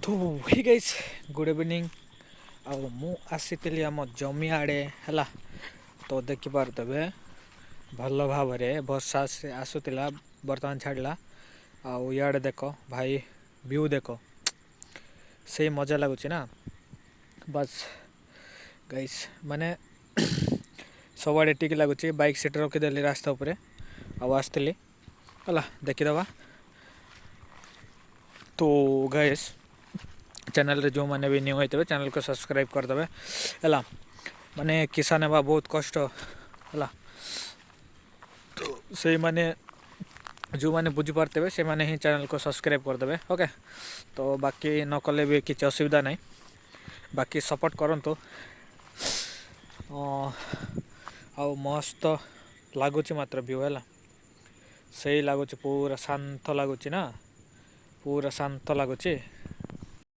ତ ହେ guys, good evening. ଆଉ ମୁଁ ଆସିଥିଲି ଆମ ଜମି ଆଡ଼େ, ହେଲା। ତ ଦେଖିପାରୁଥିବେ ଭଲ ଭାବରେ ବର୍ଷା ଆସୁଥିଲା, ବର୍ତ୍ତମାନ ଛାଡ଼ିଲା। ଆଉ ଇଆଡ଼େ ଦେଖ ଭାଇ, ଭିଉ ଦେଖ, ସେଇ ମଜା ଲାଗୁଛି ନା? ବାସ୍ ଗାଇସ୍, ମାନେ ସବୁଆଡ଼େ ଟିକେ ଲାଗୁଛି। ବାଇକ୍ ସେଠି ରଖିଦେଲି ରାସ୍ତା ଉପରେ ଆଉ ଆସିଥିଲି, ହେଲା, ଦେଖିଦେବା। ତ ଗାଇସ୍, ଚ୍ୟାନେଲ୍ରେ ଯେଉଁମାନେ ବି ନ୍ୟୁ ହେଇଥିବେ, ଚ୍ୟାନେଲ୍କୁ ସବସ୍କ୍ରାଇବ୍ କରିଦେବେ, ହେଲା। ମାନେ କିଷାନ ହେବା ବହୁତ କଷ୍ଟ, ହେଲା। ତ ସେଇମାନେ ଯେଉଁମାନେ ବୁଝିପାରୁଥିବେ, ସେମାନେ ହିଁ ଚ୍ୟାନେଲ୍କୁ ସବସ୍କ୍ରାଇବ୍ କରିଦେବେ, ଓକେ। ତ ବାକି ନ କଲେ ବି କିଛି ଅସୁବିଧା ନାହିଁ, ବାକି ସପୋର୍ଟ କରନ୍ତୁ। ଆଉ ମସ୍ତ ଲାଗୁଛି ମାତ୍ର ଭିଉ, ହେଲା। ସେଇ ଲାଗୁଛି, ପୁରା ଶାନ୍ତ ଲାଗୁଛି ନା, ପୁରା ଶାନ୍ତ ଲାଗୁଛି।